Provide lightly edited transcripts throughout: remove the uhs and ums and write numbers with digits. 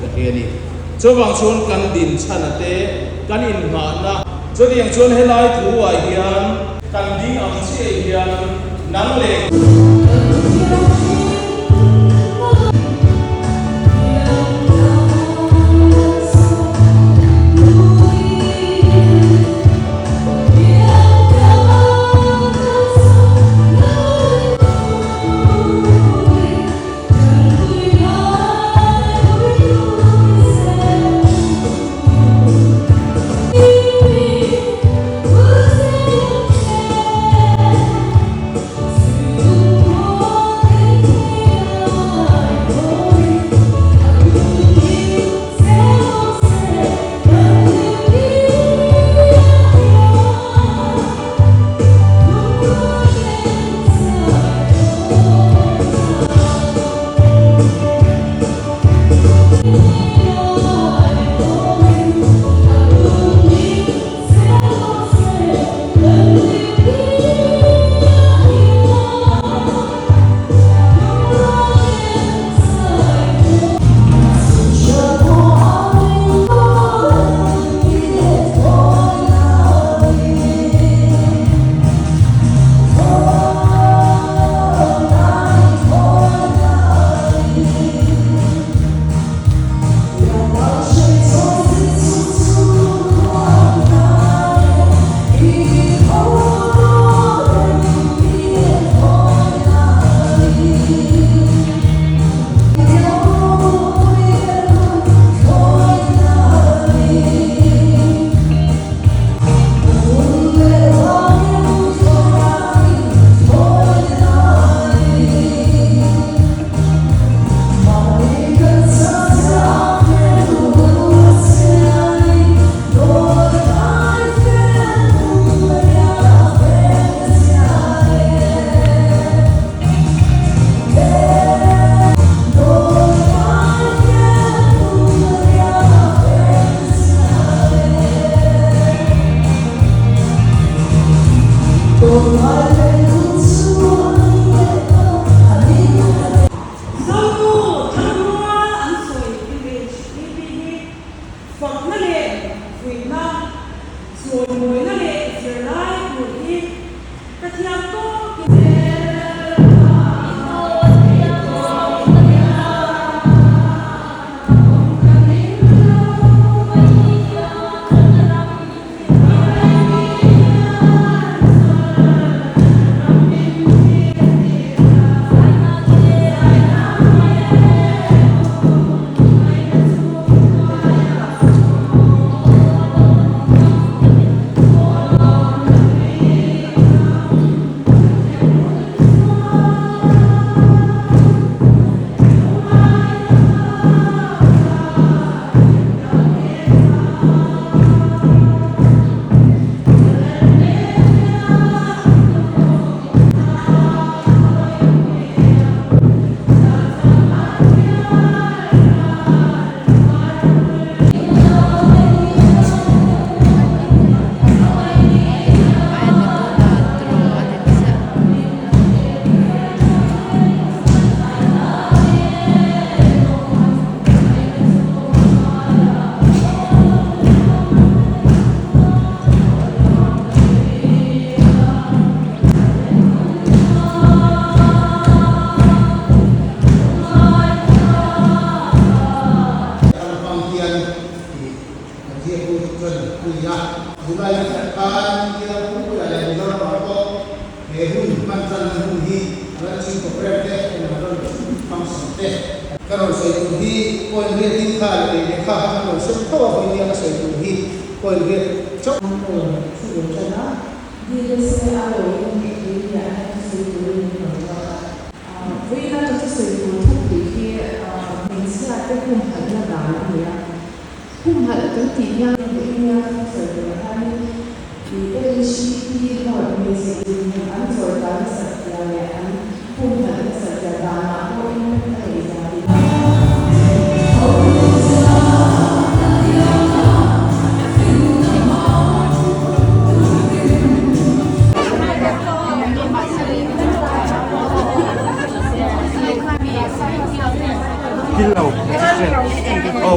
ka hria a ni. Chuvang chuan kan din chhan a te, kan inngahna. Chutiang chuan helai thu ah hian kan ding ang chiah hian nang leh. Zotu Thangrual an sawi Village TV hi fakna leh fuihna, chawimawina leh zirlai tur hi ka thiam tawkin. Kan hmang hian tih kan ziaktu chuan a ni a. July ni khat khan India pumpuiah leh Mizoramah pawh he hun hman tanna hun hi a launching programme te emaw rawn function te Ka rawn sawi tur hi point riat in kha leh leh lehkha kha kan rawn sem tho a, vawi nia ka sawi tur hi point riat chauh. An rawn thu ve tan a, DSA a rawn in tui lian a thusawi turin min rawn ruat a. Vawiin a thusawi tur thupui hi hmeichhia te humhalhna dan a ni a, humhalh kan tih hian vawiin nia thusawi tur hianin LHDP ho hmeichhe dinhmun an chawikai nasat zia leh an humhalh nasat zia danah pawh impact a neih zia tih. Kilo. Oh.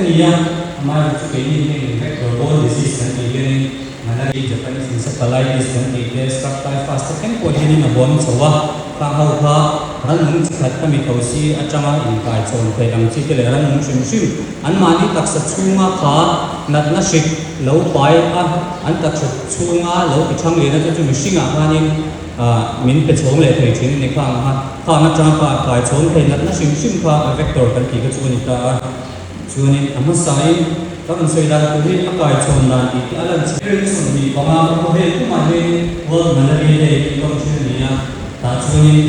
ni a, amaherawhchu keini heng vector borne disease kan tih hianin malaria, Japanese encephalitis kan tih te, scrub typhus te thleng pawh hianin a huam chho a, khang ho kha rannung chi khat ka mi thosi atanga inkai chhawn theih ang chi te leh rannung hrim hrim anmahni taksa chhunga kha natna hrik lo pai a, an taksa chhunga lo ti thang lehna te chu mihringah khanin Min pe chhawng leh thei thin a ni kha ang a, khang atanga kha a kai chhawng thei natna hrim hrim kha a vector kan tih kha chu a ni ta a. Chuanin a hmasain ka rawn sawi dan tur hi a kai chhawn dan tih te a lan chhe. Rin 25 ka khawvel pumah hianin World Malaria Day tih lawm thin a ni a, tah chuanin.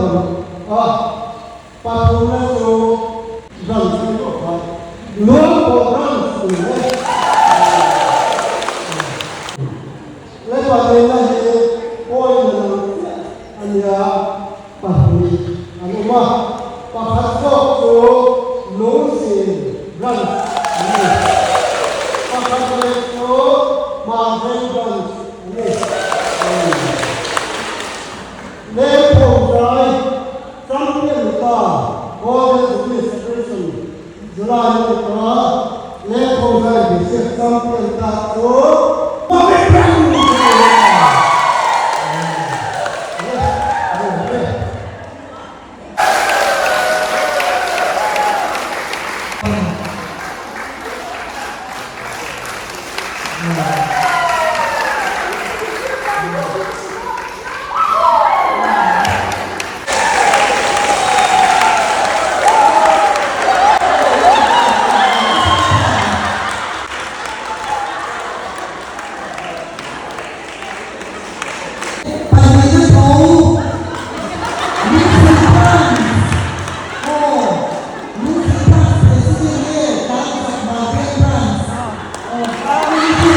paruk a, pathumna chu branch a ni bawk a, Luangpawh branch a ni e. Le pahnihna hi point a nang chiah a nia, pahnih an awm a, pakhat zawk chu Lungsin branch a ni, pakhat leh chu Hmarveng branch a ni. Lengphawm zai Champion ta Golden Jubilee Celebration July ni kha Lengphawm zai District Champion ta chu Mami Branch a ni a. Pahnihna tho Lungthli Branch aw Lungthli Branch President nge Tlangchak Market Branch aw Lungthli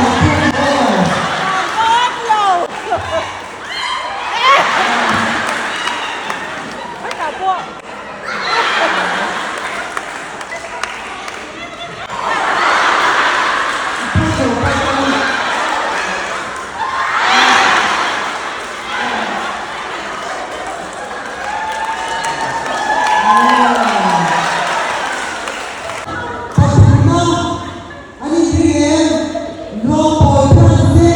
Lungthli aw. Pathumna an inring em? Luangpawi branch te.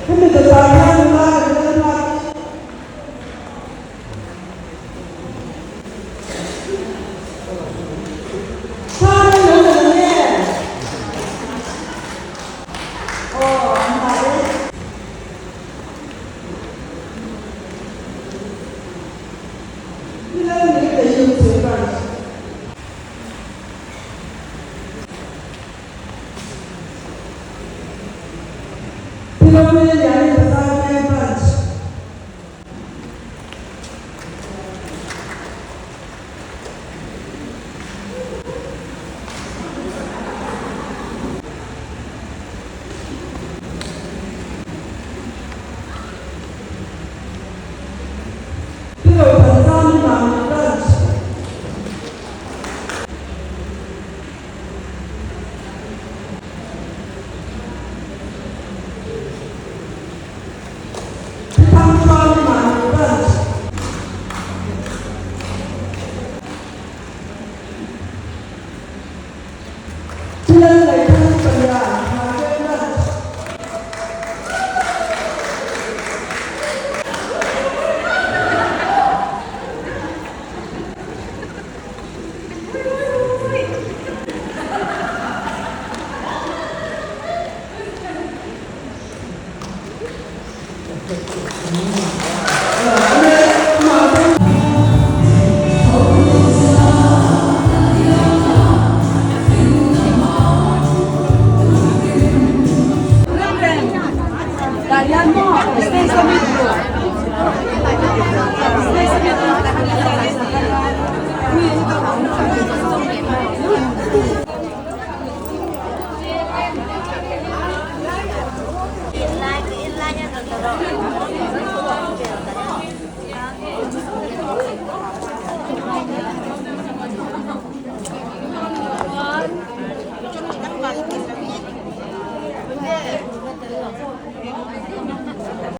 Hemi dawtah hian nula leh lalruat Thla hi lo la nge? Aw, an dah e. Ni lal ni lei lung che branch. Pi Lalmeliani Bazar Veng branch. Pillow Thanzami Mami Branch. Thangchuami Mami Branch. Thilal Ngaihthang Palian Hmarveng Branch.